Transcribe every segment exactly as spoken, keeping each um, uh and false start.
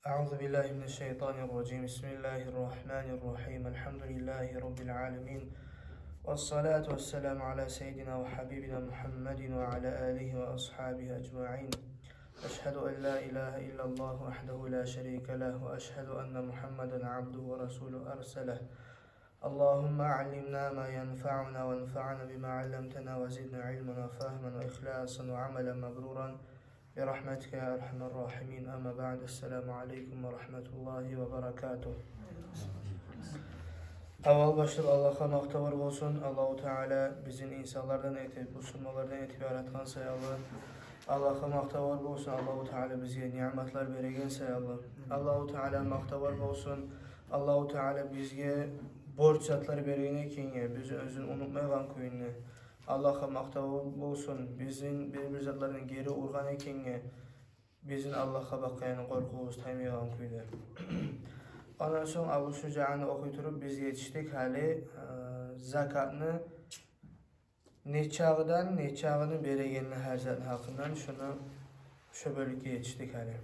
أعوذ بالله من الشيطان الرجيم. بسم الله الرحمن الرحيم. الحمد لله رب العالمين. والصلاة والسلام على سيدنا وحبيبنا محمد وعلى آله وأصحابه أجمعين. أشهد أن لا إله إلا الله وحده لا شريك له، وأشهد أن محمدا عبده ورسوله أرسله. اللهم علمنا ما ينفعنا وانفعنا بما علمتنا وزدنا علما وفهما وإخلاصا وعملا مبرورا برحمتك يا أرحم الراحمين. أما بعد، السلام عليكم ورحمة الله وبركاته. Аввал башлап Аллагьгъа макътавлар болсун. Аллагьу Таала бизин инсанлардан этип, бусурманлардан этип яратгъан саялы Аллагьгъа макътавлар болсун. Аллагьу Таала бизге ниъматлар береген саялы Аллагьу Таала макътавлар болсун. Аллагьу Таала бизге борч затлар берген экенге, биз оьзюн унутмайгъан кюйде. Аллагьгъа макътавлар болсун. Бизин бир-бир затлардан гери ургъан экенге, бизин Аллагьгъа бакъгъан къоркъувубуз таймайгъан кюйде. Ондан сонг Абу Шужаны охуй туруп биз етишдик гьали, э, закатны нечагъыдан нечагъыны берегенни гьар затны гьакъындан, шуну, шо бёлюкге етишдик гьали.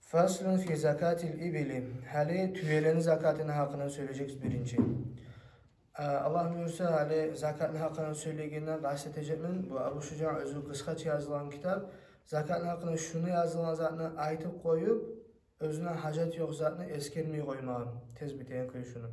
Фаслун фи закатил ибили. Гьали тюелени закатыны гьакъындан сёйлежекбиз биринчи. А, Аллагь буюрса, гьали закатны гьакъындан сёйлегенден къаст этежекмен. Бу Абу Шужа оьзю къысгъача язылгъан китап. Закатны гьакъындан шуну язылгъан затны айтып къоюп, оьзюне гьажат ёкъ затны эсгермей къоймагъан, тез битеген кюй шуну.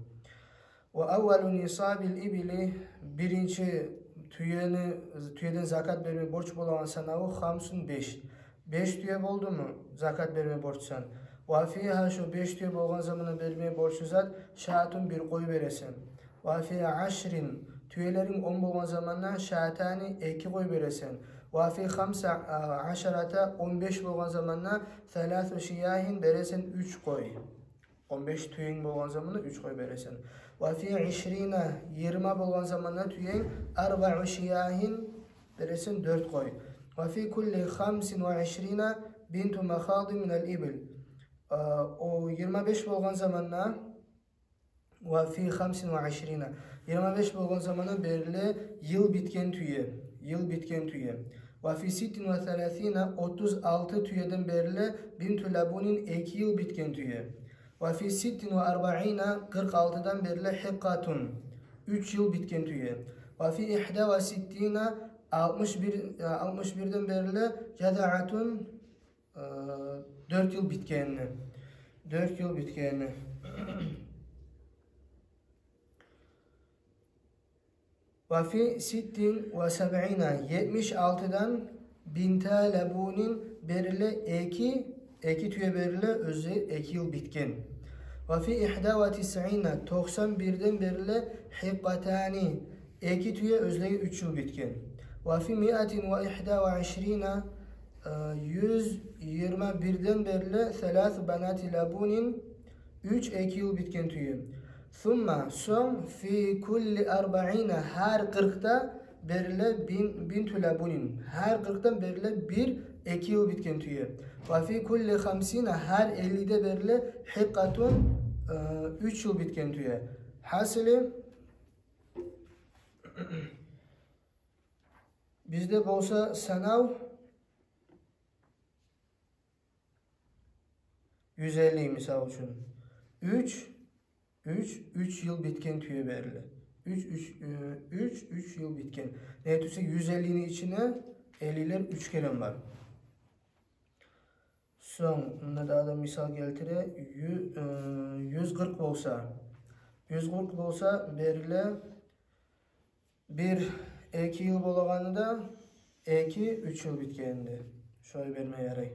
Ва аввалу нисабил ибили, биринчи тюени, тюеден закат берме борч болагъан санаву хамсун, беш. Беш тюе болдуму закат берме борч сен? Ва фигьа, шо беш тюе болгъан заманда берме борчлу зат, шатун, бир къой бересен. Ва фи ашрин, тюелеринг он болгъан заманда, шатани, эки къой бересен. Ва фи хамса, а, ашарата, он беш болгъан заманда, саласу шиягьин, бересен уьч къой. Он беш тюенг болгъан заманда уьч къой бересен. Ва фи ишрина, йигирма болгъан заманда тюенг, арбаъу шиягьин, бересен дёрт къой. Ва фи кулли хамсин ва ишрина бинту махадин минал ибил. А, о йигирма беш болгъан заманда, ва фи хамсин ва ишрина, йигирма беш болгъан заманда бериле йыл битген тюе, йыл битген тюе. Ва фи ситтин ва саласина, отуз алты тюеден бериле бинту лабунин, эки йыл битген тюе. Ва фи ситтин ва арбаина, къыркъ алтыдан бериле хикъатун, уьч йыл битген тюе. Ва фи ихда ва ситтина, алтмыш бир, алтмыш бирден бериле жазаатун, э, дёрт йыл битгенни. Дёрт йыл битгенни. Ва фи ситтин ва сабъина, етмиш алтыдан бинта лабунин бериле эки, эки тюе бериле, оьзлеги эки йыл битген. Ва фи ихда ва тисъина, токъсан бирден бериле хикъатани, эки тюе, оьзлеги уьч йыл битген. Ва фи миатин ва ихда ва ишрина, э, юз йигирма бирден бериле саласу банати лабунин, уьч эки йыл битген тюе. Сумма, сонг, фи кулли арбаина, гьар къыркъда бериле бин-, бинту лабунин, гьар къыркъдан бериле бир эки йыл битген тюе. Ва фи кулли хамсина, гьар эллиде бериле хикъатун, э, уьч йыл битген тюе. Гьасили, бизде болса санав юз элли, мисал учун. Уьч, уьч, уьч йыл битген тюе бериле. Уьч, уьч, э, уьч, уьч йыл битген. Неге тюгюл эсе, юз эллини ичинде эллилер уьч керен бар. Сонг, мунда да адам мисал гелтире, ю-, э, юз къыркъ болса, юз къыркъ болса, бериле бир эки йыл болагъаны да, эки уьч йыл битгени де. Шолай берме ярай.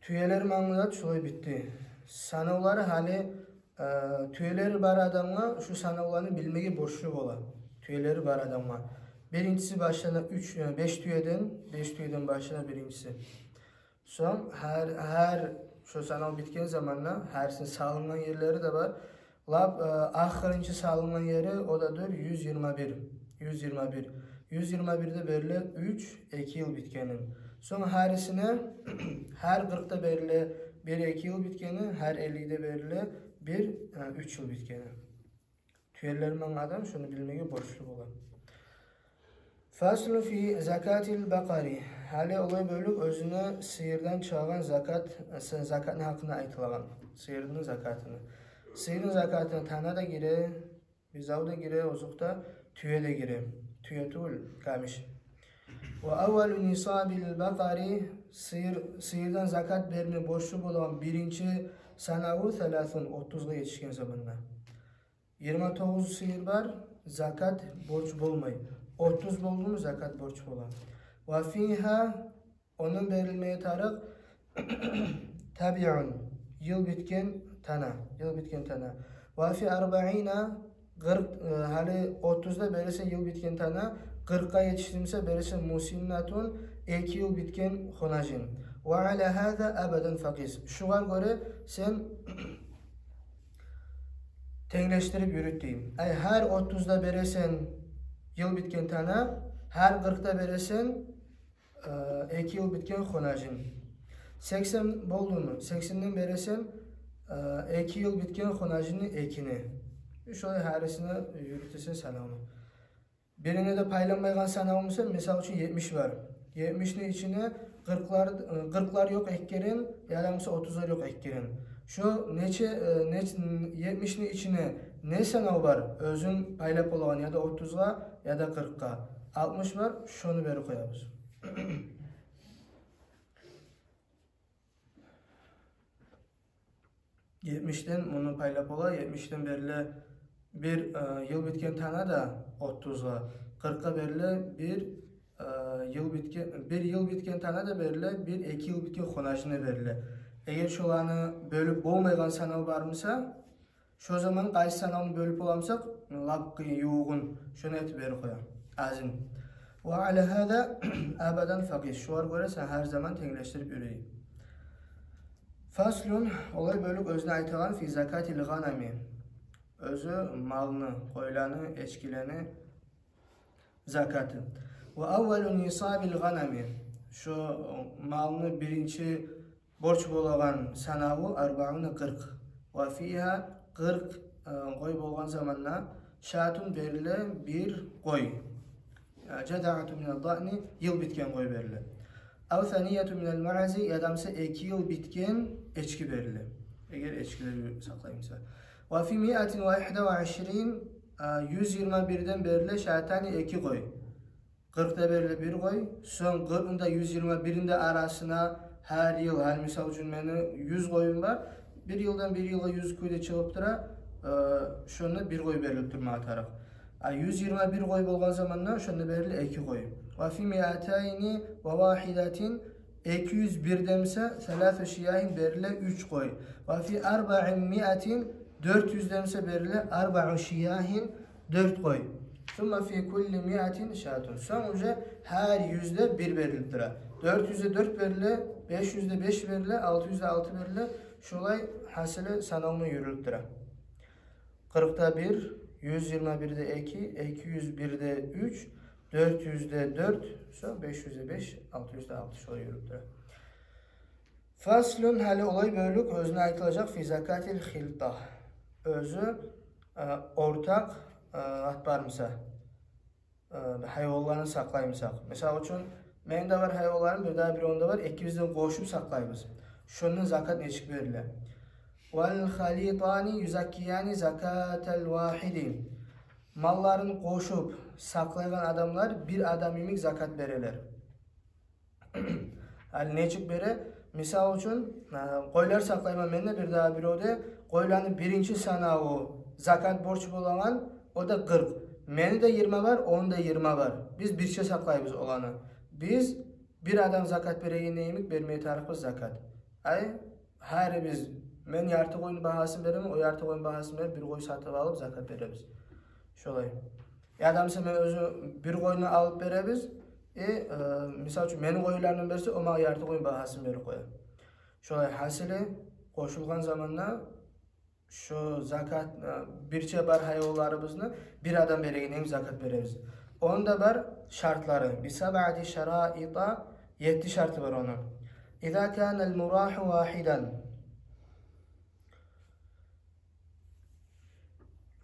Тюелер манглат шулай битди. Санавлары гьали, э, тюелери бар адамгъа шу санавланы билмеге борчлу бола. Тюелери бар адамгъа. Биринчиси башлана уьч, э, беш тюеден, беш тюеден башлана биринчиси. Сонг гьар, гьар шо санав битген заманда, гьарисини салынгъан ерлери де бар. Лап, э, ахырынчы салынгъан ери, о да дюр юз йигирма бир. Юз йигирма бир. Юз йигирма бирде бериле уьч эки йыл битгени. Сонг гьарисине, гьар къыркъда бериле бир эки йыл битгени, гьар эллиде бериле бир, э, уьч йыл битгени. Тюелер манглат адам шуну билмеге борчлу бола. Фаслу фи закатил бакъари. Гьали олай бёлюк оьзюне сыйырдан чыгъагъан закат, с-, закатны гьакъында айтылагъан. Сыйырны закатыны. Сыйырны закатына тана да гире, бузав да гире, озокъда, тюе де гире. Тюе тюгюл, къамиш. Ва аввалу нисабил бакъари, сыйыр, сыйырдан закат берме борчлу болагъан биринчи санаву саласун, отузгъа етишген заманда. Йигирма тогъуз сыйыр бар, закат борч болмай. Отуз болдуму, закат борч бола. Ва фигьа, ондан берилмеге тарыкъ, табиун, йыл битген тана, йыл битген тана. Ва фи арбаина, къыркъ, э, гьали отузда бересе йыл битген тана, къыркъгъа етишдирмесе бересе мусиннатун, эки йыл битген хонажин. Ва ала гьаза абадан факъис. Шугъар гёре сен тенглешдирип юрют дей. Ай, гьар отузда бересен йыл битген тана, гьар къыркъда бересен, э, эки йыл битген хонажин. Сексен болдуму? Сексенден бересен, э, эки йыл битген хонажинни экини. Шолай гьарисине юрютесен санавну. Бирине де пайланмайгъан санав буса, мисал учун, етмиш бар. Етмишни ичине къыркълар, э, къыркълар ёкъ эки керен, яда буса отузлар ёкъ эки керен. Шо нече, э, неч-, етмишни ичине не санав бар? Оьзюн пайлап болагъан яда отузгъа, яда къыркъгъа. Алтмыш бар, шону берип къоябыз. Етмишден муну пайлап бола, етмишден бериле бир, э, йыл битген тана да отузгъа, къыркъгъа бериле бир, э, йыл битген, бир йыл битген тана да бериле, бир эки йыл битген хонажин да бериле. Эгер шоланы бёлюп болмайгъан санав бар буса, шо заман къайсы санавну бёлюп боламсакъ, лап къыйын, ювугъун, шону этип берип къоя. Азин. Ва ала гьаза абадан факъис. Шугъар гёре сен гьар заман тенглешдирип юрю дей. Фаслун, олай бёлюк оьзюне айтылагъан, фи закатил гъанами. Оьзю малны, къойланы, эчкилени закаты. Ва аввалу нисабил гъанами. Шо малны биринчи борч болагъан санаву арбауна, къыркъ. Ва фигьа, къыркъ, э, къой болгъан заманда шатун бериле бир къой. Э, жазаату минад даъни, йыл битген къой бериле. Ав санияту минал маази, яда буса эки йыл битген эчки бериле. Эгер эчкилер сакълай буса. Ва фи миатин ва ихда ва ишрин, э, юз йигирма бирден бериле шатани, эки къой. Къыркъда бериле бир къой, сонг къыркъны да юз йигирма бирни де арасына гьар йыл, гьали мисал учун мени юз къоюм бар, бир йылдан бир йылгъа юз кюйде чыгъып тура, э, шонда бир къой берилип турмагъа тарыкъ. А юз йигирма бир къой болгъан заманда шонда бериле эки къой. Ва фи миатайни ва вахидатин, эки юз бирден буса, саласу шиягьин бериле уьч къой. Ва фи арбаи миатин, дёрт юзден буса бериле арбаъу шиягьин, дёрт къой. Сумма фи кулли миатин шатун. Сонг уже гьар юзде бир берилип тура. Дёрт юзде дёрт бериле, беш юзде беш бериле, алты юзде алты бериле. Шолай гьасили санавну юрюлюп тура. Къыркъда бир, юз йигирма бирде эки, эки юз бирде уьч, дёрт юзде дёрт, сонг беш юзде беш, алты юзде алты, шолай юрюлюп тура. Фаслун, гьали олай бёлюк оьзюне айтылажакъ, фи закатил хилта. Оьзю, э, ортакъ, э, зат бар буса, э, гьайванланы сакълай бусакъ. Мисал учун, мени де бар гьайванларым, бирдагъы биревню де бар, экибиз де къошуп сакълайбыз. Шондан закат нечик бериле? Вал халитани юзаккияни закатал вахиди. Малларын къошуп сакълайгъан адамлар бир адам йимик закат берелер. Гьали нечик бере? Мисал учун, а, къойлар сакълайман мен де, бирдагъы бирев де. Къойланы биринчи санаву закат борч болагъан, о да къыркъ. Мени де йигирма бар, ону да йигирма бар. Биз бирче сакълайбыз оланы. Биз бир адам закат берегенде йимик бермеге тарыкъбыз закат. Ай, гьарибиз, мен ярты къойну багьасын беремен, о ярты къойну багьасын берип, бир къой сатып алып, закат беребиз. Шолай. Яда буса мен оьзю бир къойну алып беребиз. Э, э, мисал учун, мени къойларымдан берсе, о магъа ярты къойну багьасын берип къоя. Шолай гьасили къошулгъан заманда шо закат, э, бирче бар гьайванларыбызны бир адам берегенде йимик закат беребиз. Ону да бар шартлары. Би сабъати шараита, етти шарты бар ону. Иза канал мураху вахидан.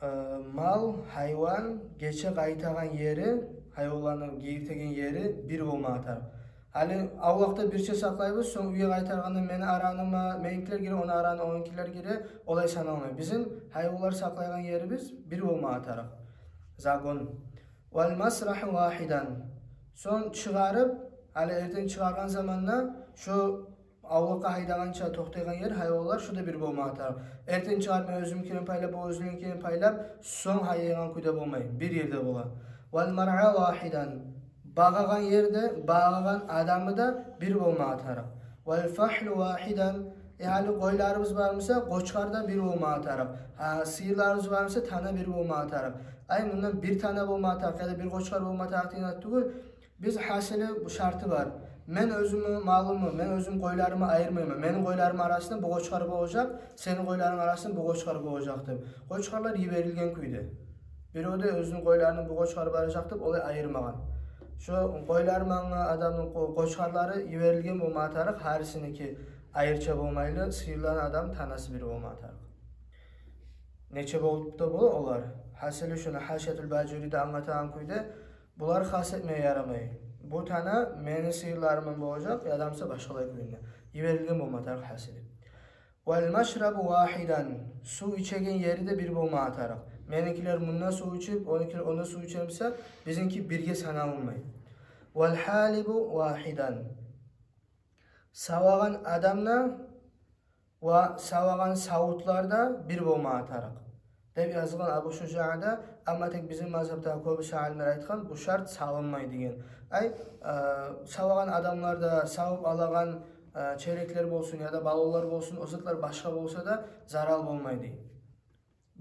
Э, мал, гьайван гече къайтагъан ери Гьайванланы гийиртеген ери бир болмагъа тарыкъ. Гьали авлакъда бирче сакълайбыз, сонг уьйге къайтаргъанда мени араныма меникилер гире, ону араны онукилер гире, олай саналмай. Бизин гьайванлар сакълайгъан ерибиз бир болмагъа тарыкъ. Загон. Вал масрагьу вагьидан. Сонг чыгъарып, гьали эртен чыгъаргъан заманда шо авлакъгъа гьайдагъанча токътайгъан ер, гьайванлар, шо да бир болмагъа тарыкъ. Эртен чыгъарып, мен оьзюмнюкин пайлап, бу оьзюнюкин пайлап, сонг гьайдайгъан кюйде болмай, бир ерде бола. Вал маръа вагьидан. Багъагъан ер де, багъагъан адамы да бир болмагъа тарыкъ. Вал фагьлу вагьидан. Э, гьали къойларыбыз бармыса, къочкъар да бир болмагъа тарыкъ. Гьа, сыйырларыбыз бармыса, тана бир болмагъа тарыкъ. Ай, мундан бир тана болмагъа тарыкъ яда бир къочкъар болмагъа тарыкъ деген зат тюгюл. Биз, гьасили, бу шарты бар. Мен оьзюмню малымны, мен оьзюм къойларымны айырмайман. Мени къойларымны арасында бу къочкъар болажакъ, сени къойларынгны арасында бу къочкъар болажакъ деп. Къочкъарлар йиберилген кюйде. Бирев де оьзюню къойларыны бу къочкъар баражакъ деп олай айырмагъан. Шо къойлар мангъа адамны къо-, къочкъарлары йиберилген болмагъа тарыкъ, гьарисиники айрыча болмайлы, сыйырланы адам танасы бир болмагъа тарыкъ. Нече болуп да бола олар? Гьасили, шуну Гьашиятул Бажуриде англатагъан кюйде, булар хас этмеге ярамай. Бу тана мени сыйырларымдан болажакъ, яда буса башгъалай кюйде. Йиберилген болмагъа тарыкъ, гьасили. Вал машрабу вагьидан. Сув ичеген ери де бир болмагъа тарыкъ. Меникилер мунда сув ичип, онукилер онда сув иче буса, бизинки бирге саналмай. Вал гьалибу вагьидан. Савагъан адам да ва савагъан савутлар да бир болмагъа тарыкъ деп язгъан Абу Шужаъда, амма тек бизин мазгьабда кёбюсю алимлер айтгъан, бу шарт салынмай деген. Ай, э, савагъан адамлар да, савуп алагъан, э, череклер болсун яда балонлар болсун, о затлар башгъа болса да зарал болмай дей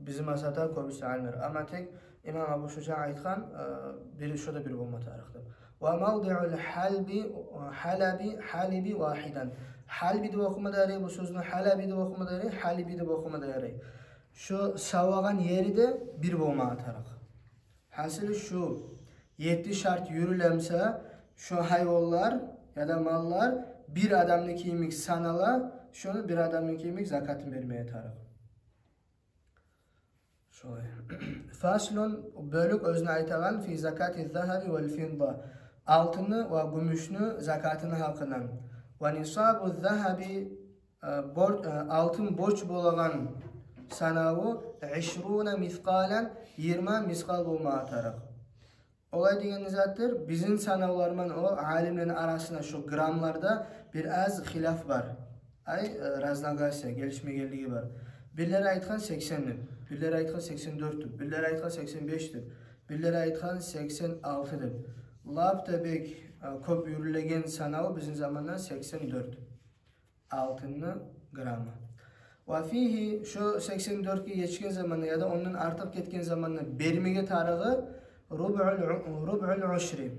бизин мазгьабда кёбюсю алимлер. Амма тек имам Абу Шужаъ айтгъан, э, бир, шо да бир болма тарыкъ деп. Ва мавдиъул гьалби, гьалаби, гьалиби вагьидан. Гьалби деп охума да ярай, бу сёзню гьалаби деп охума да ярай, гьалиби деп охума да ярай. Шо савагъан ери де бир болмагъа тарыкъ. Гьасили, шу етти шарт юрюле буса, шо гьайванлар яда маллар бир адамныки йимик санала, шону бир адамныки йимик закатын бермеге тарыкъ. Шолай. Фаслун, бёлюк оьзюне айтагъан, фи закати загьаби вал фидда. Алтынны ва гюмюшню закатыны гьакъындан. Ва нисабу загьаби, э, бор-, э, алтын борч болагъан санаву ишруна мискъалан, йигирма мискъал болмагъа тарыкъ. Олай деген не затдыр? Бизин санавлар ман о алимлени арасында шо граммларда бир аз хилаф бар. Ай, э, разногласия, гелишмегенлиги бар. Бирлери айтгъан сексен деп, бирлери айтгъан сексен дёрт деп, бирлери айтгъан сексен беш деп, бирлери айтгъан сексен алты деп. Лап да бек, э, кёп юрюлеген санаву бизин заманда сексен дёрт. Алтынны граммы. Ва фигьи, шо сексен дёртге етишген заманда яда ондан артыкъ гетген заманда бермеге тарыгъы рубъул у-, рубъул ушри.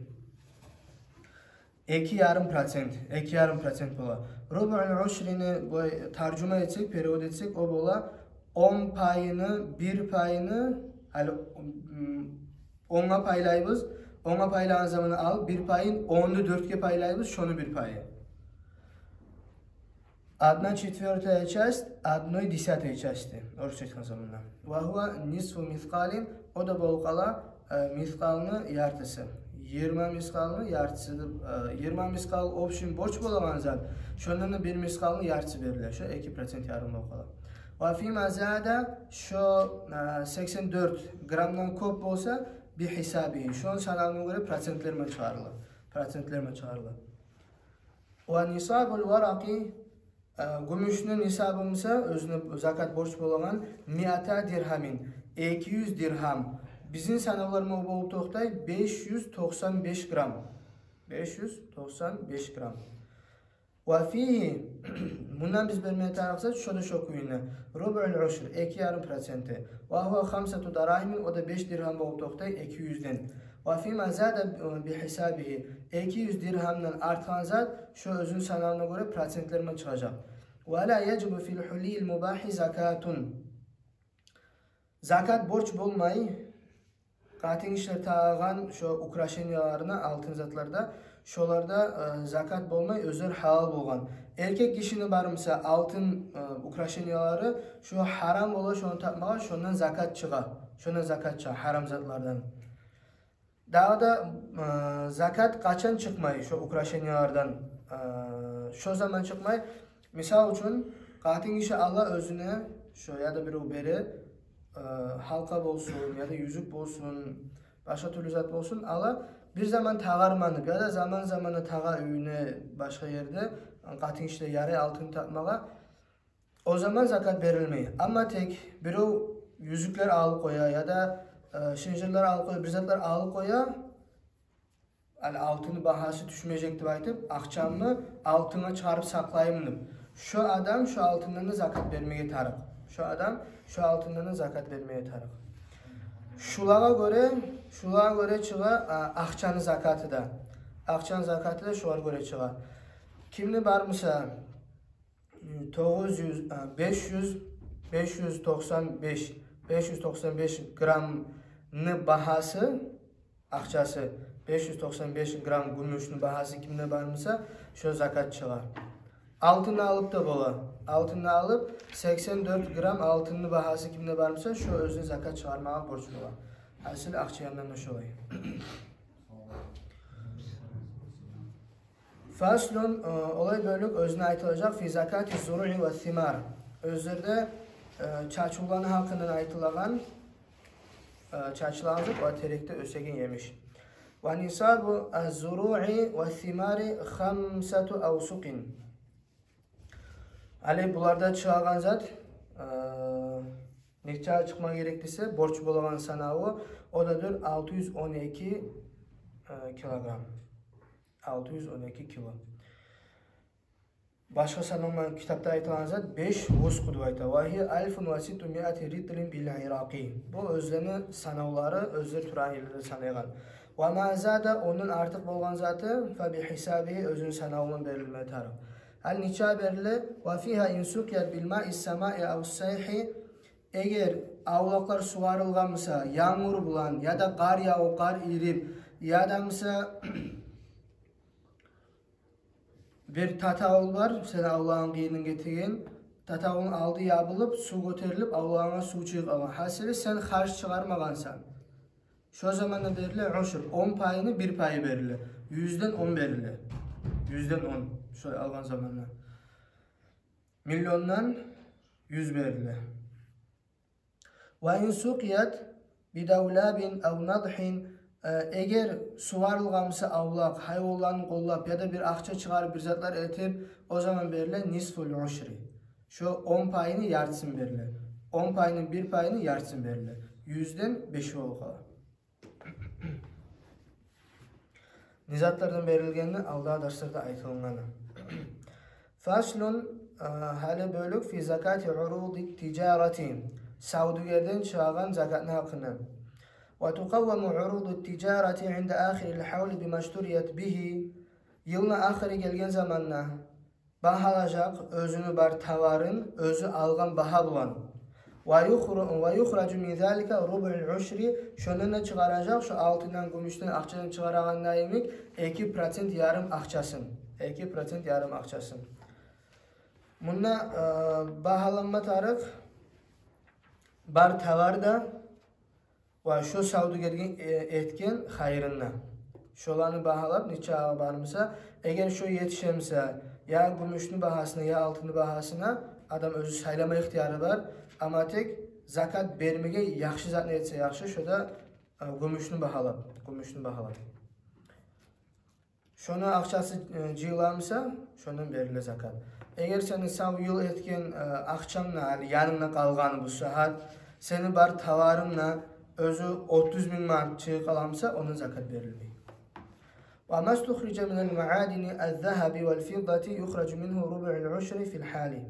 Эки ярым процент, эки ярым процент бола. Рубъул ушрини бу таржума этсек, перевод этсек, о бола он пайыны, бир пайыны, гьали, м, онгъа пайлайбыз, онгъа пайлагъан заманда алып, бир пайын, онну дёртге пайлайбыз, шону бир пайы. Одна четвёртая часть одной десятой части, орусча айтгъан заманда. Ва гьува нисфу мискъалин, о да болуп къала, э, мискъалны яртысы. Йигирма мискъалны яртысы деп, э, йигирма мискъал общий борч болагъан зат, шондан да бир мискъалны яртысы бериле, шо эки процент ярым болуп къала. Ва фима зада, шо, э, сексен дёрт граммдан кёп болса, би хисабигьи, шону санавуна гёре процентлер мен чыгъарыла. Процентлер мен чыгъарыла. Ва нисабул варакъи, э, гюмюшню нисабы буса, оьзюне закат борч болагъан, миата диргьамин, эки юз диргьам. Бизин санавлар ман о болуп токътай, беш юз токъсан беш грамм. Беш юз токъсан беш грамм. Ва фигьи, мундан биз бермеге тарыкъ зат, шо да шо кюйде. Рубъул ушр, эки ярым проценти. Ва гьува хамсату дарагьимин, о да беш диргьам болуп токътай, эки юзден. Ва фима зада, э, би хисабигьи, эки юз диргьамдан артгъан зат, шо оьзюню санавуна гёре процентлер мен чыгъажакъ. Ва ла яжибу фил гьулийил мубагьи закатун. Закат борч болмай, къатын гишилер тагъагъан шо украшенияларына, алтын затларда, шоларда, э, закат болмай, оьзлер гьалал болгъан. Эркек гишини бар буса алтын, э, украшениялары, шо гьарам бола шону тапмагъа, шондан закат чыгъа. Шондан закат чыгъа, гьарам затлардан. Дагъы да, э, закат къачан чыкъмай шо украшениялардан? Э, шо заман чыкъмай. Мисал учун, къатын гиши ала оьзюне шо, яда бирев бере, э, гьалкъа болсун, яда юзюк болсун, башгъа тюрлю зат болсун, ала бир заман тагъарман деп, яда заман-заманда тагъа уьюне, башгъа ерде, къатын гишилер ярай алтын такъмагъа. О заман закат берилмей. Амма тек бирев юзюклер алып къоя, яда, э, шынжырлар алып къоя, бир затлар алып къоя, ал-, алтынны багьасы тюшмежек деп айтып, акъчамны алтынгъа чыгъарып сакълайым деп, шо адам шо алтындан да закат бермеге тарыкъ. Шо адам шо алтындан да закат бермеге тарыкъ. Шулагъа гёре, шулагъа гёре чыгъа, а, акъчаны закаты да. Акъчаны закаты да шулагъа гёре чыгъа. Кимни бар буса, тогъуз юз, а, беш юз, беш юз токъсан беш, беш юз токъсан беш граммны багьасы, акъчасы, беш юз токъсан беш грамм гюмюшню багьасы кимде бар буса, шо закат чыгъа. Алтынны алып да бола. Алтынны алып, сексен дёрт грамм алтынны багьасы кимде бар буса, шо оьзюне закат чыгъармагъа борч бола. Гьасил, акъча яндан да шолай. Фаслун, э, олай бёлюк оьзюне айтылажакъ, фи закати зуруи ва симар. Оьзлерде, э, чачывланы гьакъындан айтылагъан, э, чачылагъан зат ва терекде оьсеген емиш. Ва нисабу аз-зуруи ва симари хамсату авсукъин. Гьали буларда чыгъагъан зат, э, нече чыкъма герек десе, борч болагъан санаву, о да дюр алты юз он эки, э, килограмм. Алты юз он эки кило. Башгъа санавман китапда айтылагъан зат беш вуску деп айта. Ва гьия альфун ва ситту миати ритлин бил иракъи. Бу оьзлени санавлары, оьзлер турагъан ерлерде санайгъан. Ва ма зада, ондан артыкъ болгъан заты, фа би гьисабигьи, оьзюню санавундан берилме тарыкъ. Гьали нече бериле? Ва фигьа ин сукъият бил маи самаи ав сайхи. Эгер авлакълар сугъарылгъан буса, янгур булан, яда къар явуп, къар ирип, яда буса бир татавул бар, сени авлагъынг къыйынын гетеген, татавулну алды ябылып, сув гётерилип, авлагъынга сув чыгъып къалгъан. Гьасили, сен харж чыгъармагъансан. Шо заманда бериле ушур, он пайыны бир пайы бериле. Юзден он бериле. Юзден он, шолай алгъан заманда. Миллиондан юз бериле. Ва ин сукъият бидавлабин ав надхин, э, эгер сугъарылгъан буса авлакъ, гьайванланы къоллап, яда бир акъча чыгъарып, бир затлар этип, о заман бериле нисфул ушри. Шо он пайыны яртысын бериле. Он пайыны бир пайыны яртысын бериле. Юзден беш болуп къала. Не затлардан берилгени алда дарсларда айтылгъаны. Фаслун, а, гьали бёлюк фи закати уруди тижарати, савдюгерден чыгъагъан закатны гьакъындан. Ва тукъавваму уруду тижарати инда ахирил гьавли бима штурият бигьи. Йылны ахыры гелген заманда багьалажакъ оьзюню бар товарын оьзю алгъан багьа булан. Ва юхра-, ва юхражу мин залика рубул ушри, шондан да чыгъаражакъ шо алтындан, гюмюшден, акъчадан чыгъарагъанда йимик эки процент ярым акъчасын. Эки процент ярым акъчасын. Мунда, э, багьаланма тарыкъ бар товар да, ва шо савдюгерге, э, этген хайрын да. Шоланы багьалап, нече агъа бармыса, эгер шо етише буса, я гюмюшню багьасына, я алтынны багьасына, адам оьзю сайлама ихтияры бар. Амма тек закат бермеге яхшы затны этсе яхшы, шо да, э, гюмюшню багьалап, гюмюшню багьалап. Шону акъчасы, э, жыйыла буса, шондан бериле закат. Эгер сени сав йыл этген, э, акъчанг да, гьали янынгда къалгъаны, бу сагьат сени бар товарынг да оьзю отуз минг манат чыгъып къала буса, ондан закат берилмей. Ва ма стухрижа минал маадини аз-загьаби вал фиддати юхражу мингьу рубул ушри фил гьали.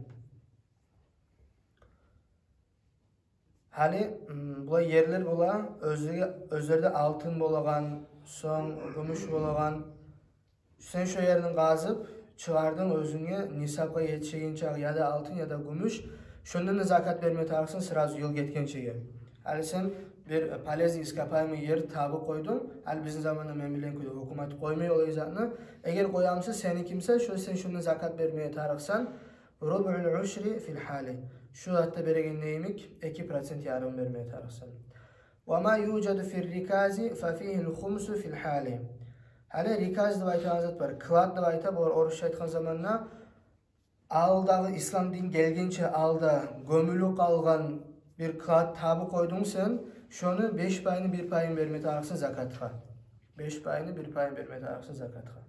Гьали, м, булай ерлер бола, оьзлеге, оьзлерде алтын болагъан, сонг гюмюш болагъан. Сен шо ерни къазып чыгъардынг, оьзюнге нисапгъа етишегенче, яда алтын, яда гюмюш. Шондан да закат берме тарыкъсан сразу йыл гетгенчеге. Гьали сен бир полезный ископаемый ер табып къойдунг. Гьали бизин заманда, мен билген кюйде, гьукумат къоймай олай затны. Эгер къоя буса, сеники буса, шо сен шондан закат берме тарыкъсан. Рубул ушри фил гьали. Шо затда береген йимик эки процент ярым берме тарыкъсан. وما يوجد في الركاز ففيه الخمس في الحال. Гьали риказ деп айтагъан зат бар, клад деп айта, булар орусча айтгъан заманда, алдагъы ислам дин гелгенче алда гёмюлюп къалгъан бир клад табып къойдунг сен, шону беш пайыны бир пайын берме тарыкъсан закатгъа. Беш пайыны бир пайын берме тарыкъсан закатгъа.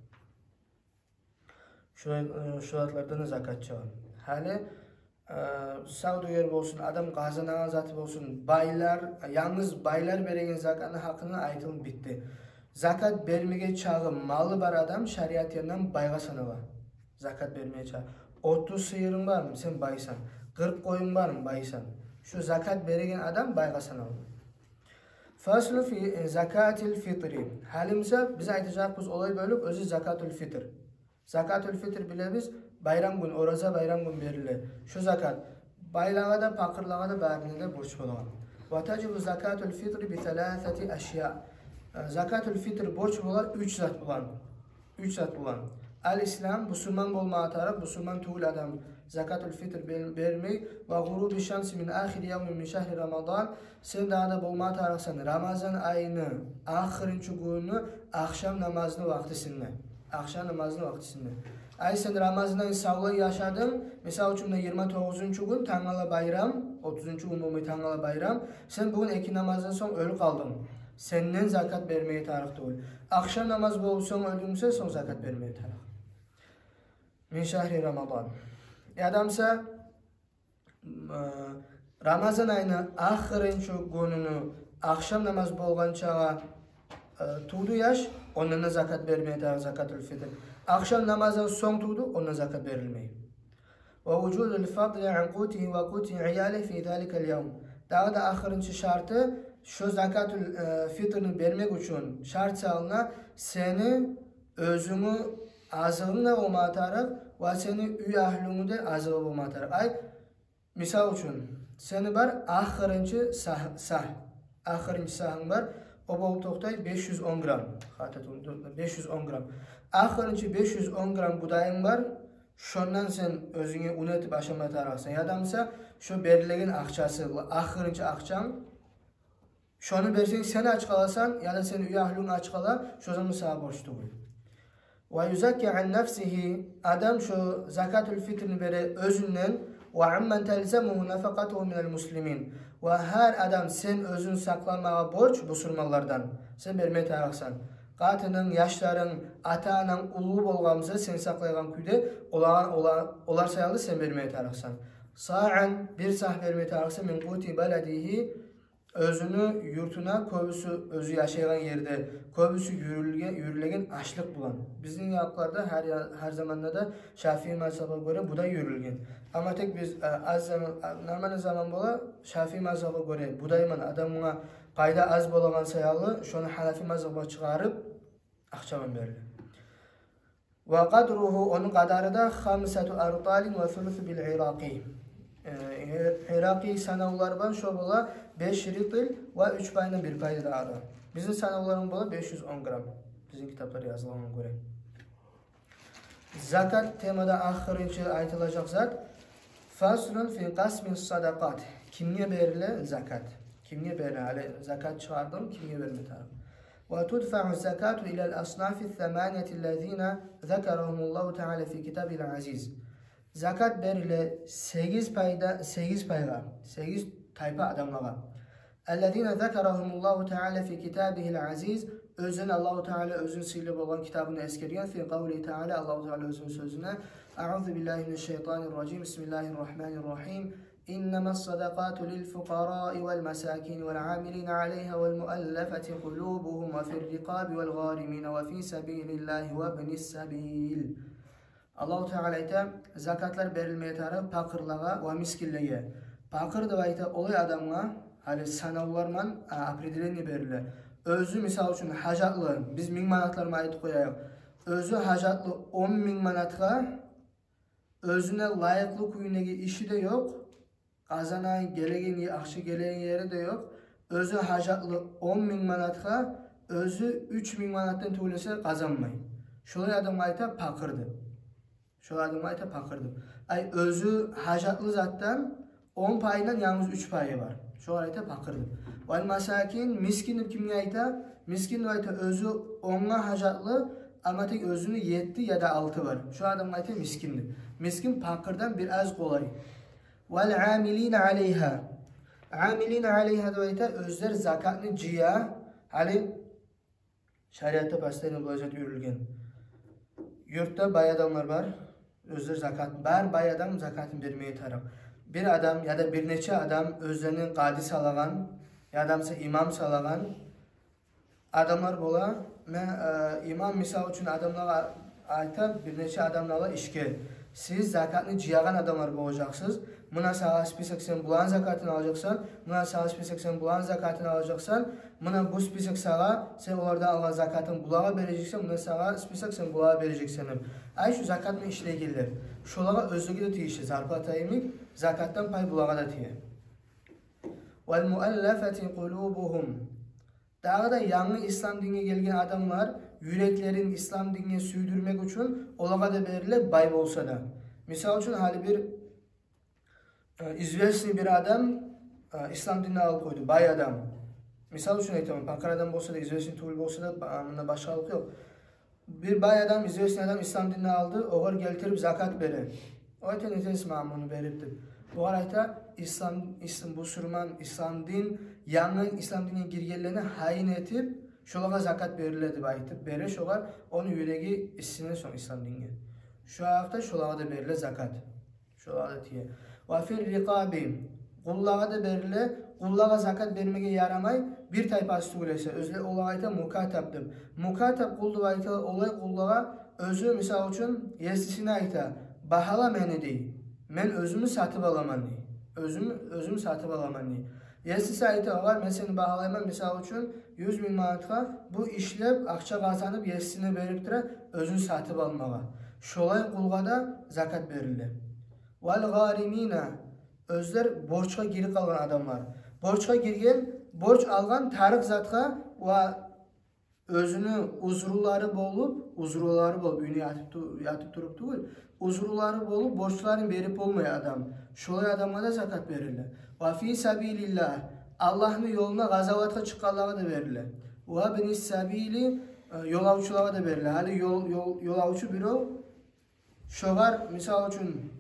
Шу, э, шу затлардан да закат чыгъа. Гьали, э, савдюгер болсун, адам къазанагъан заты болсун, байлар, янгыз байлар береген закатны гьакъында айтылып битди. Закат бермеге чагъы малы бар адам шариат янындан байгъа санала. Закат бермеге чагъы. Отуз сыйырынг бармы, сен байсан. Къыркъ къоюнг бармы, байсан. Шу закат береген адам байгъа санала. فصل في زكاة الفطر. Гьали буса биз айтажакъбыз олай бёлюк, оьзю закатул фитр. Закатул фитр билебиз, байрам гюн, ораза байрам гюн бериле. Шу закат байлагъа да, пакъырлагъа да, барына да борч болагъан. وتجب زكاة الفطر بثلاثة أشياء. Э, закатул фитр борч бола уьч зат булан. Уьч зат булан. الإسلام, бусурман болмагъа тарыкъ, бусурман тюгюл адам закатул фитр бер-, бермей. وغروب الشمس من آخر يوم من شهر رمضان. Сен дагъы да болмагъа тарыкъсан Рамазан айыны ахырынчы гюнюню ахшам намазны вакътисинде. Ахшам намазны вакътисинде. Ай, сен Рамазан айын савлай яшадынг, мисал учун, муна йигирма тогъузунчу гюн, тангала байрам, отузунчу гюн болмай, тангала байрам. Сен бугюн экинди намаздан сонг оьлюп къалдынг. Сенден закат бермеге тарыкъ тюгюл. Ахшам намаз болуп сонг оьлдюнг буса, сонг закат бермеге тарыкъ. من شهر رمضان. Яда буса, э, Рамазан айыны ахырынчы гюнюню ахшам намаз болгъанчагъа, э, тувду яш, ондан да закат бермеге тарыкъ, закатул фитр. Ахшам намаздан сонг тувду, ондан закат берилмей. ووجود الفضل عن قوته وقوت عياله في ذلك اليوم. Дагъы да ахырынчы шарты, шу закатул, э, фитрни бермек учун шарт салына, сени оьзюнгню азыгъынг да болмагъа тарыкъ, ва сени уьй агьлюнгню де азыгъы болмагъа тарыкъ. Ай, мисал учун, сени бар ахырынчы сагь-, сагь, ахырынчы сагьынг бар, о болуп токътай беш юз он грамм. Хата ту-, ту-, беш юз он грамм. Ахырынчы беш юз он грамм будайынг бар, шондан сен оьзюнге ун этип ашама тарыкъсан. Яда буса, шо берилеген акъчасы, ахырынчы акъчанг, шону берсенг, сен ач къаласан, яда сени уьй агьлюнг ач къала, шо заман сагъа борч тюгюл. ويزكي عن نفسه, адам шо закатул фитрни бере оьзюнден, وعمن تلزمه نفقته من المسلمين. Ва гьар адам, сен оьзюнг сакъламагъа борч бусурманлардан, сен берме тарыкъсан. Къатынынг, яшларынг, ата-ананг уллу болгъан буса, сен сакълайгъан кюйде, олагъа, ола-, олар саялы сен берме тарыкъсан. صاعا, бир сагь берме тарыкъсан, من قوت بلده, оьзюню юртуна, кёбюсю оьзю яшайгъан ерде, кёбюсю юрюлген, юрюлеген ашлыкъ булан. Бизин якъларда гьар я-, гьар заманда да Шафии мазгьабгъа гёре будай юрюлген. Амма тек биз, а, аз заман, а, нормальный заман бола, Шафии мазгьабгъа гёре будай ман адамгъа пайда аз болагъан саялы, шону Гьанафи мазгьабгъа чыгъарып, акъча ман бериле. وقدره, ону къадары да خمسة أرطال وثلث بالعراقي. Э, иракъи санавлар бар, шо бола беш ритл ва уьч пайындан бир пайы да ара. Бизин санавларыбыз бола беш юз он грамм. Бизин китаплар язылгъангъа гёре. Закат темада ахырынчы айтылажакъ зат. فصل في قسم الصدقات. Кимге бериле закат? Кимге бериле? Гьали закат чыгъардынг, кимге берме тарыкъ? وتدفع الزكاة إلى الأصناف الثمانية الذين ذكرهم الله تعالى في كتابه العزيز. Закат бериле сегиз пайда, сегиз пайгъа, сегиз тайпа адамлагъа. الذين ذكرهم الله تعالى في كتابه العزيز, оьзюн Аллагьу Таала оьзюню сыйлы болгъан китабында эсгерген, في قوله تعالى, Аллагьу Таала оьзюню сёзюнде, أعوذ بالله من الشيطان الرجيم، بسم الله الرحمن الرحيم، إنما الصدقات للفقراء والمساكين والعاملين عليها والمؤلفة قلوبهم وفي الرقاب والغارمين وفي سبيل الله وابن السبيل. Аллагьу Таала айта, закатлар берилмеге тарыкъ пакъырлагъа ва мискинлеге. Пакъыр деп айта олай адамгъа, гьали санавлар ман, а, определение бериле. Оьзю, мисал учун, гьажатлы, биз минг манатлар ман айтып къояйыкъ. Оьзю гьажатлы он минг манатгъа, оьзюне лайыкълы кюйдеги иши де ёкъ, къазанагъан, гелеген е-, акъча гелеген ери де ёкъ. Оьзю гьажатлы он минг манатгъа, оьзю уьч минг манатдан тюгюл эсе къазанмай. Шолай адамгъа айта пакъыр деп. Шолай адамгъа айта пакъыр деп. Ай, оьзю гьажатлы затдан он пайындан янгыз уьч пайы бар. Шогъар айта пакъыр деп. Вал масакин, мискин деп кимге айта? Мискин деп айта оьзю онгъа гьажатлы, амма тек оьзюню етти яда алты бар. Шо адамгъа айта мискин деп. Мискин пакъырдан бир аз къолай. Вал амилина алайгьа. Амилина алайгьа деп айта, оьзлер закатны жыя, гьали шариатда постоянно булай зат юрюлген. Юртда бай адамлар бар, оьзлер закат, бар бай адам закатын бермеге тарыкъ. Бир адам яда бир нече адам оьзлени къади салагъан, яда буса имам салагъан адамлар бола. Мен, э, имам, мисал учун, адамлагъа айта, бир нече адамны ала ишге: «Сиз закатны жыягъан адамлар болажакъсыз. Муна сагъа список, сен буланы закатын алажакъсан, муна сагъа список, сен буланы закатын алажакъсан, муна бу список сагъа, сен олардан алгъан закатынг булагъа бережексен, муна сагъа список, сен булагъа бережексен», — деп. Ай, шу закатны ишлейгенлер. Шолагъа оьзлеге де тийишли, зарплата йимик, закатдан пай булагъа да тие. Вал муаллафати къулубугьум. Дагъы да янгы ислам динге гелген адамлар, юреклерин ислам динге сюйдюрмек учун, олагъа да бериле, бай болса да. Мисал учун, гьали бир, э, известный бир адам, э, ислам динни алып къойду, бай адам. Мисал учун айтаман, пакъыр адам болса да, известный тюгюл болса да, ба-, мунда башгъалыкъ ёкъ. Бир бай адам, известный адам ислам динни алды, огъар гелтирип закат бере. О айта: «Не этесиз магъа муну берип?» — деп. Огъар айта: «Ислам, ислам, бусурман, ислам дин, янгы ислам динге гиргенлени гьайын этип, шолагъа закат бериле», — деп айтып бере шогъар, ону юреги иссине сонг ислам динге. Шо гьакъда шолагъа да бериле закат. Шолагъа да тие. Ва фир рикъаби. Къуллагъа да бериле. Къуллагъа закат бермеге ярамай, бир тайпасы тюгюл эсе. Оьзлер олагъа айта мукатаб деп. Мукатаб къул деп айта олай къуллагъа, оьзю, мисал учун, есисине айта: «Багьала мени», — дей. «Мен оьзюмню сатып аламан», — дей. «Оьзюм, оьзюм сатып аламан», — дей. Есиси айта огъар: «Мен сени багьалайман, мисал учун, юз минг манатгъа, бу ишлеп, акъча къазанып, есисине берип тура, оьзюн сатып алмагъа». Шолай къулгъа да закат бериле. Вал гъаримина, оьзлер борчгъа гирип къалгъан адамлар. Борчгъа гирген, борч алгъан тарыкъ затгъа ва оьзюню узрулары болуп, узрулары болуп, уьюнде ятып ту-, ятып туруп тюгюл, узрулары болуп, борчларын берип болмай адам. Шолай адамгъа да закат бериле. Ва фи сабилиллагь, Аллагьны ёлуна къазаватгъа чыкъгъанлагъа да бериле. Ва ибни сабили, э, ёлавчулагъа да бериле. Гьали ёл, ёл, ёлавчу биров, шогъар, мисал учун,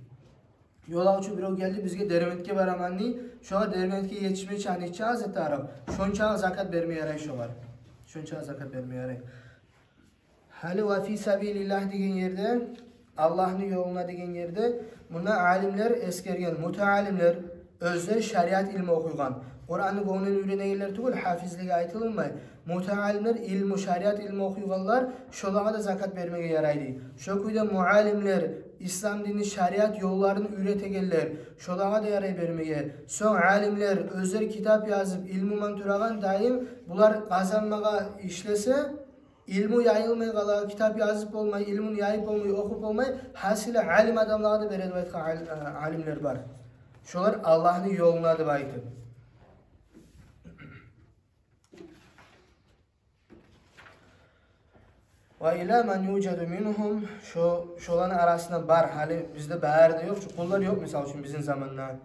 ёлавчу биров гелди, бизге Дербентге бараман дей, шогъар Дербентге етишмек учун нече аз этарыкъ, шончакъы закат берме ярай шогъар. Шончакъы закат берме ярай. Гьали ва фи сабилиллагь деген ерде, Аллагьны ёлуна деген ерде, мунда алимлер эсгерген, мутаалимлер, оьзлер шариат илму охуйгъан. Къуранны гёнгюнден уьйренегенлер тюгюл, гьафизлеге айтылынмай. Мутаалимлер, илму, шариат илму охуйгъанлар, шолагъа да закат бермеге ярай дей. Шо кюйде муалимлер, ислам динни шариат ёлларын уьйретегенлер, шолагъа да ярай бермеге. Сонг алимлер, оьзлер китап язып, илму булан турагъан дайым, булар къазанмагъа ишлесе, илму яйылмай къала, китап язып болмай, илмуну яйып болмай, охуп болмай, гьасили алим адамлагъа да бере деп айтгъан ал-, а, алимлер бар. Шолар Аллагьны ёлуна деп айтып. Ва ила ман южаду мингьум, шо, шоланы арасында бар, гьали бизде бары да ёкъ, чу къуллар ёкъ, мисал учун, бизин заманда.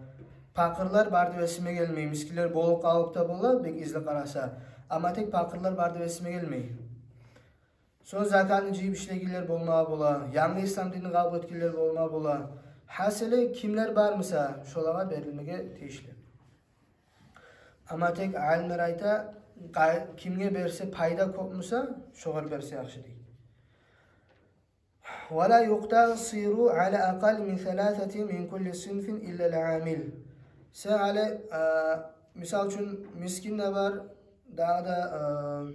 Пакъырлар бар деп эсиме гелмей, мискинлер болуп къалып да бола, бек излеп къараса. Амма тек пакъырлар бар деп эсиме гелмей. Сонг закатны жыйып ишлегенлер болма бола, янгы ислам динни къабул этгенлер болма бола. Гьасили, кимлер бар буса, шолагъа берилмеге тийишли. Амма тек алимлер айта, къа-, кимге берсе пайда кёп буса, шогъар берсе яхшы дей. Ва ла юкътасиру ала акъалли мин саласатин мин кулли синфин иллал амил. Сен гьали, а, мисал учун, мискин де бар, дагъы да, а,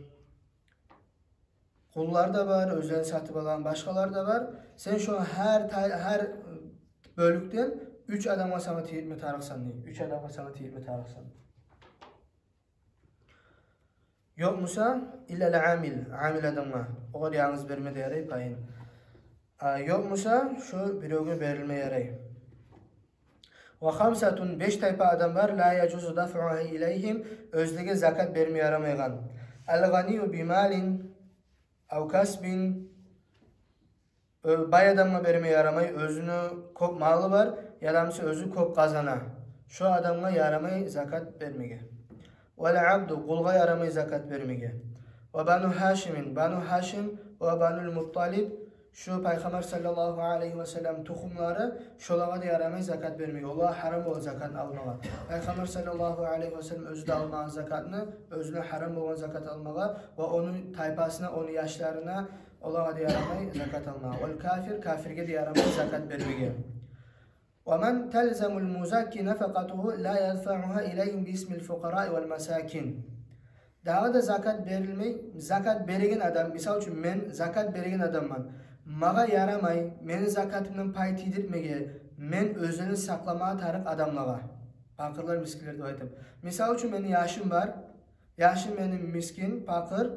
къуллар да бар, оьзлерин сатып алагъан башгъалар да бар. Сен шо гьар тай-, гьар бёлюкден уьч адамгъа сама тийдирме тарыкъсан дей. Уьч адамгъа сама тийдирме тарыкъсан. Ёкъ буса, иллал амил, амил адамгъа. Огъар янгыз берме де ярай пайын. А, ёкъ буса, шо биревге берилме ярай. Ва хамсатун, беш тайпа адам бар, ла яжузу дафъугьа илайгьим, оьзлеге закат берме ярамайгъан. Ал гъанию би малин ав касбин, оь-, бай адамгъа берме ярамай, оьзюню кёп малы бар, яда буса оьзю кёп къазана. Шо адамгъа ярамай закат бермеге. Вал абду, къулгъа ярамай закат бермеге. Ва бану Гьашимин, бану Гьашим ва банул Мутталиб, шо Пайхаммар саллаллагьу алайгьи ва саллам тухумлары, шолагъа да ярамай закат бермеге. Олагъа гьарам бола закат алмагъа. Пайхаммар саллаллагьу алайгьи ва саллам оьзю де алмагъан закатны, оьзюне гьарам болгъан закат алмагъа ва ону тайпасына, ону яшларына, олагъа да ярамай закат алмагъа. Вал кафир, кафирге де ярамай закат бермеге. Ва ман талзамул музакки нафакъатугьу ла ядфагьугьа илайгьим бисмил фукъараи вал масакин. Дагъы да закат берилмей, закат береген адам, мисал учун, мен закат береген адамман. Магъа ярамай мени закатымдан пай тийдиртмеге мен оьзлерин сакъламагъа тарыкъ адамлагъа, пакъырлар, мискинлер деп айтып. Мисал учун, мени яшым бар, яшым мени мискин, пакъыр.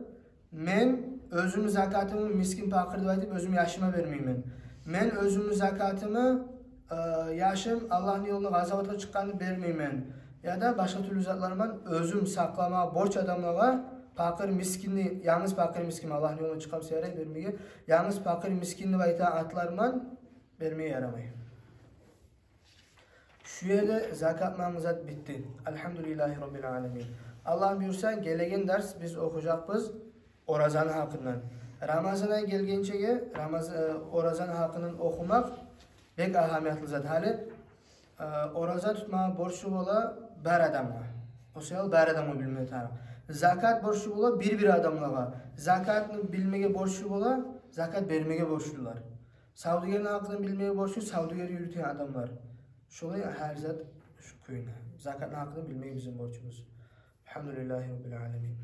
Мен оьзюмню закатымны мискин, пакъыр деп айтып, оьзюм яшыма бермеймен. Мен оьзюмню закатымны, э, яшым Аллагьны ёлуна къазаватгъа чыкъгъанны бермеймен. Яда башгъа тюрлю затларман оьзюм сакъламагъа борч адамлагъа, пакъыр, мискинни, янгыз пакъыр, мискин, Аллагьны ёлуна чыкъгъан буса ярай бермеге, янгыз пакъыр, мискин деп айтагъан атларман бермеге ярамай. Шу ерде закат мамзат битди. Алгьамдулиллагьи раббил аламин. Аллагь буюрса, гелеген дарс биз охужакъбыз оразаны гьакъындан. Рамазан ай гелгенчеге Рамаз-, э, оразаны гьакъындан охумакъ бек агьамиятлы зат. Гьали, э, ораза тутмагъа борчлу бола бар адамгъа. О саялы бар адамгъа билме тарыкъ. Закат борчлу бола бир-бир адамлагъа. Закатны билмеге борчлу бола, закат бермеге борчлулар. Савдюгерни гьакъын билмеге борчлу савдюгер юрютеген адамлар. Шолай гьар зат шу кюйде. Закатны гьакъын билмеге бизин борчубуз. Алгьамдулиллагьи раббил аламин.